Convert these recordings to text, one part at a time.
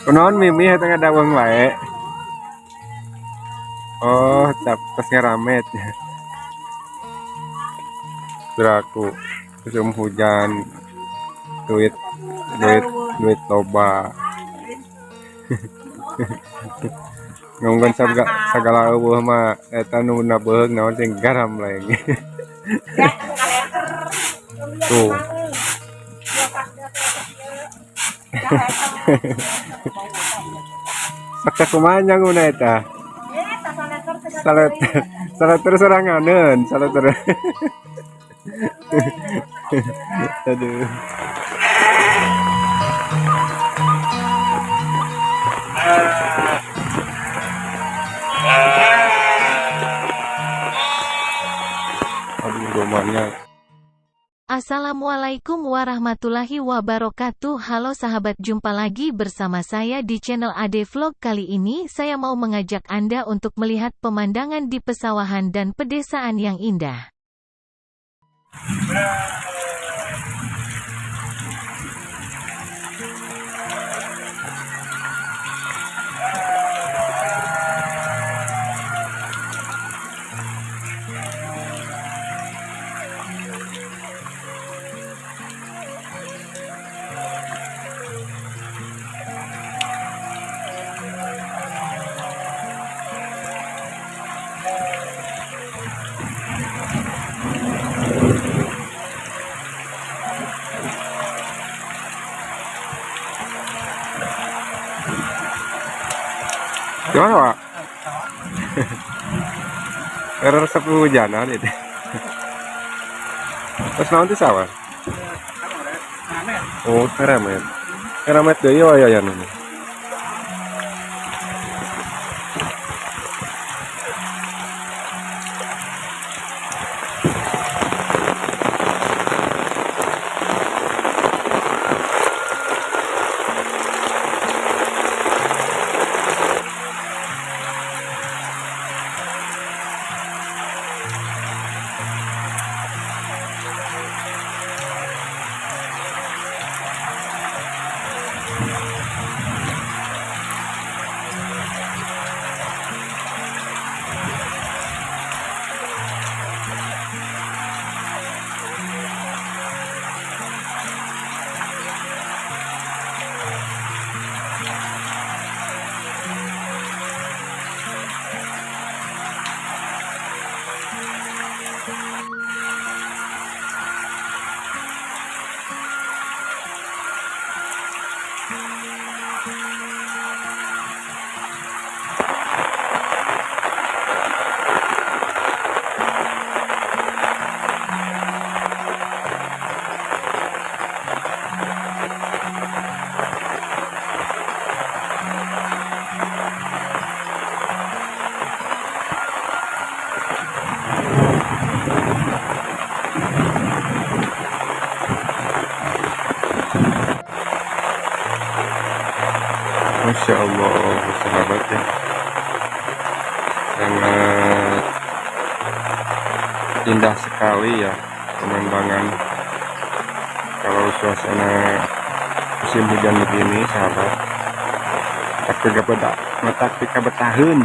Kunaon Mimi eta ngadaweng wae? Oh, tap tos ngaramet. Piraku musim hujan duit duit duit loba. Ngomongkeun sagala eueuh mah eta nu nabeheung naon sing garam lain. Tuh. Sok kumaha nyanguna eta? Saleter, saleter soranganeun, saleter. Aduh. Aduh, domanya. Assalamualaikum warahmatullahi wabarakatuh. Halo sahabat, jumpa lagi bersama saya di channel Ade Vlog. Kali ini saya mau mengajak Anda untuk melihat pemandangan di pesawahan dan pedesaan yang indah. Gimana, Pak? Error resep hujanan itu. Terus naon teh sawah? Oh, ngaramet. Ngaramet deui wayahan ini. Masya Allah, sahabat ya. Sangat indah sekali ya pemandangan kalau suasana musim hujan begini, sahabat. Tak beta betaheun.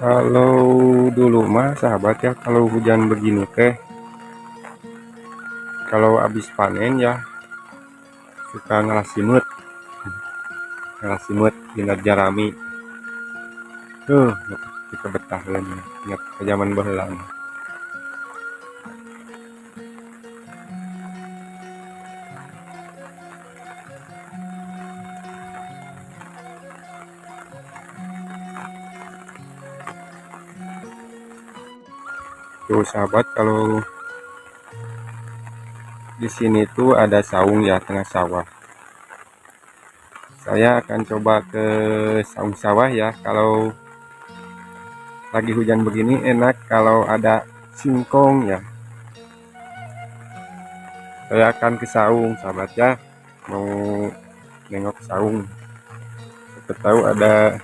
Kalau dulu mah sahabat ya, kalau hujan begini teh, kalau habis panen ya suka ngelasimut, ngelasimut dina jarami. Tuh, kita betaheun ingat ke zaman baheula. Tuh sahabat, kalau di sini tuh ada saung ya, tengah sawah. Saya akan coba ke saung sawah ya. Kalau lagi hujan begini enak kalau ada singkong ya. Saya akan ke saung sahabat ya, mau nengok saung. Siapa tahu ada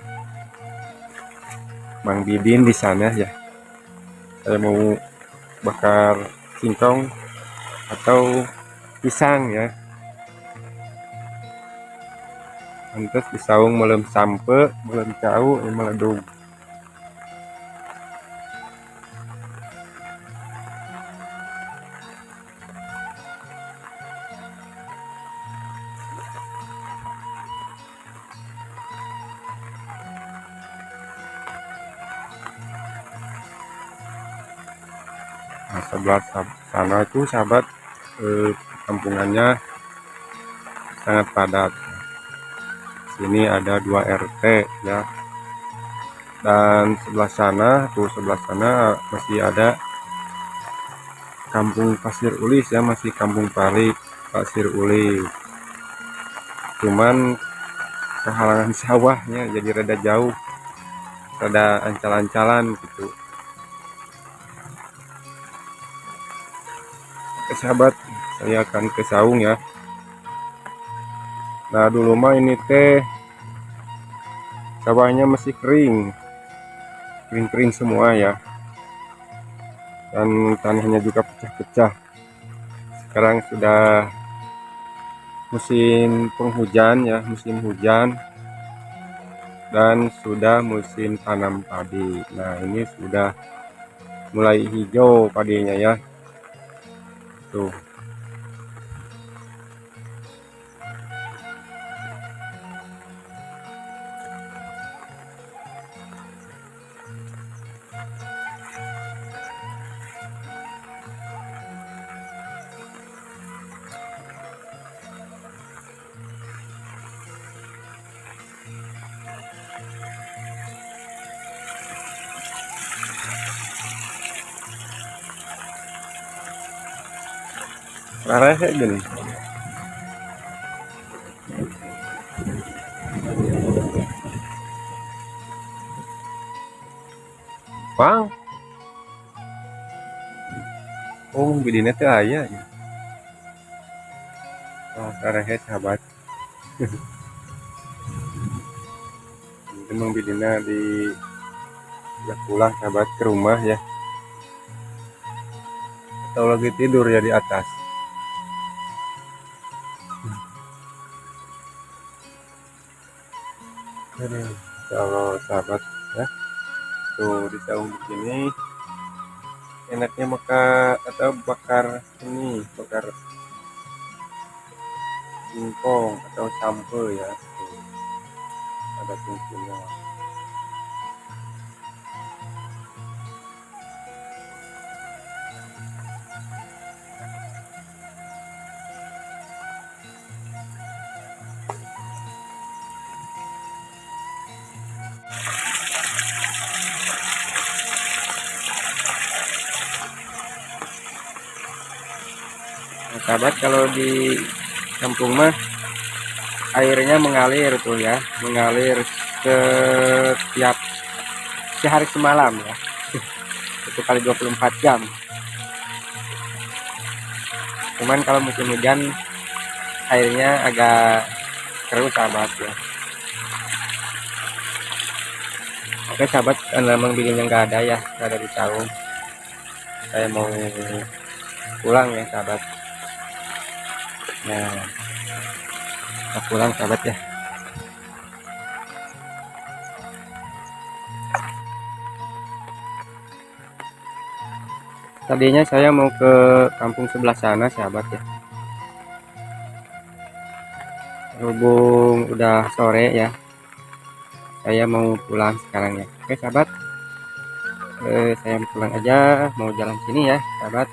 Mang Bidin di sana ya. Saya mau bakar singkong atau pisang ya. Pantes di saung melem sampe, melem cau, meledug. Nah, sebelah sana itu sahabat, perkampungannya sangat padat. Sini ada 2 RT ya, dan sebelah sana tuh, sebelah sana masih ada kampung Pasir Ulis ya, masih kampung Pari Pasir Ulis. Cuman kehalangan sawahnya jadi rada jauh, rada ancal-ancalan gitu. Oke sahabat, saya akan ke saung ya. Nah dulu mah ini teh sawahnya masih kering, kering-kering semua ya, dan tanahnya juga pecah-pecah. Sekarang sudah musim penghujan ya, musim hujan, dan sudah musim tanam padi. Nah ini sudah mulai hijau padinya ya. Tuh. Arahnya kayak gini. Bang. Oh, bidinnya teh aya. Oh, arahnya sahabat. Emang bidinnya di udah pulang sahabat ke rumah ya. Atau lagi tidur ya di atas. Aduh, kalau sahabat ya, tuh di saung begini enaknya maka atau bakar ini, bakar singkong atau sampe ya. Tuh, ada tungkunya. Sahabat, kalau di kampung mah airnya mengalir tuh ya, mengalir setiap sehari semalam ya, 1 kali 24 jam. Cuman kalau musim hujan airnya agak keruh sahabat ya. Oke sahabat, karena memang bininya nggak ada ya, nggak ada di saung, saya mau pulang ya sahabat. Nah, kita pulang sahabat ya. Tadinya saya mau ke kampung sebelah sana sahabat ya. Berhubung udah sore ya, saya mau pulang sekarang ya. Oke sahabat, saya pulang aja, mau jalan sini ya sahabat.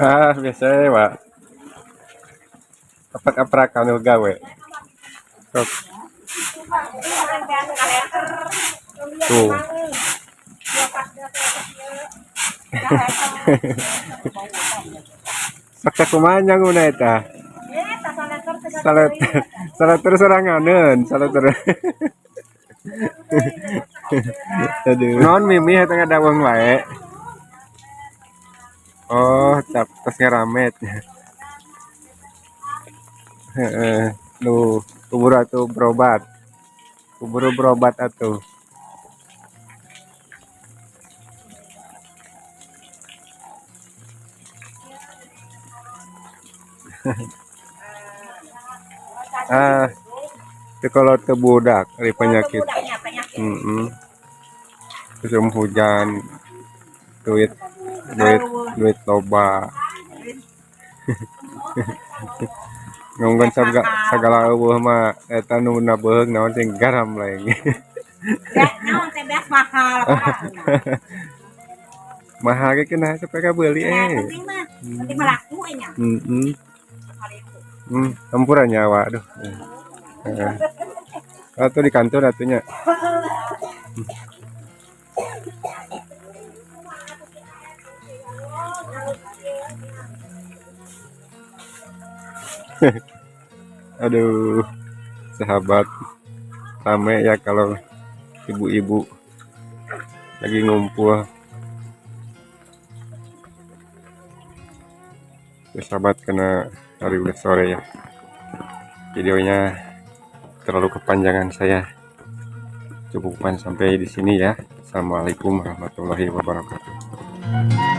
Ah, biasa ya, Pak. Aprak-aprakan gawe. Sok. Tuh. Sok sakumaha nyanguna eta? Salat salat terus soranganeun, salat terus. Aduh. Non mimi eta ngadaweng wae. Oh, cap tos ngeramet. Heeh. Lu kubur atuh berobat. Kubur berobat atuh. Ah, itu kalau teu budak ari penyakit. Heeh. Musim hujan duit duit duit loba. Ngomongkeun sagala eueuh mah eta nu nabeung naon sing garam lain. Naon teh beas mahal. Mahal ge kunaha sampai ka beuli eh. Penting mah, penting mah laku nya. Heeh. Campuran nyawa aduh. Heeh. Atau di kantor atunya. Aduh, sahabat, rame ya kalau ibu-ibu Lagi ngumpul. Ya sahabat, karena hari udah sore ya, videonya terlalu kepanjangan, saya cukupkan sampai di sini ya. Assalamualaikum warahmatullahi wabarakatuh.